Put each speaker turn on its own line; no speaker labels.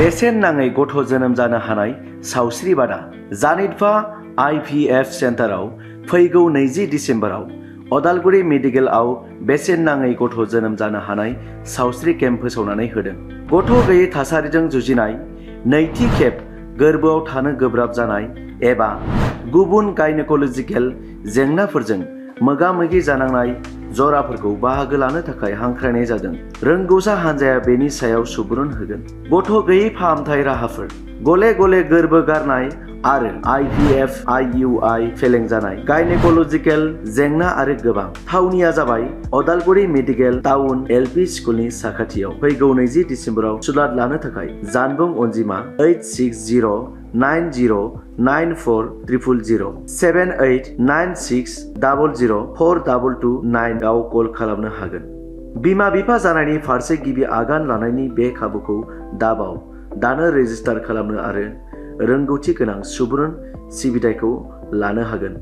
बेसेन नाङै गथ' जोनोम जानो हानाय सावस्रि बादा जानिटवा IVF सेन्टाराव फैगौ 20 दिसेम्बराव उदालगुरि मेडिकेलआव बेसेन नाङै गथ' जोनोम जानो हानाय सावस्रि केम्प फोसावनानै होदों। गथ' गैयै थासारिजों जुजिनाय, नैथि खेब गोर्बोआव थानो गोब्राब जानाय एबा गुबुन गायनेक'लजिकेल जेंनाफोरजों मोगा-मोगि जानांनाय जराफोरखौ बाहागो लानो थाखाय हांख्रायनाय जादों। रोंगौसा हान्जाया बेनि सायाव सुबुरुन होगोन। गथ' गैयै फाहामथाय राहाफोर, गले-गले गोर्बो गारनाय आरो IVF IUI फेलें जानाय, गायनेक'लजिकेल जेंना आरो गोबां। थावनिया जाबाय उदालगुरि मेडिकेल टाउन LP स्कुलनि साखाथियाव। फैगौ 20 दिसेम्बराव सुलाद लानो थाखाय जानबुं अनजिमा 8609094000 7896004229 आव कल खालामनो हागोन। बिमा-बिफा जानायनि फारसे गिबि आगान लानायनि बे खाबुखौ दाबाव। दानो रेजिस्टार खालामनो आरो रोंगौथि गोनां सुबुरुन सिबिथायखौ लानो हागोन।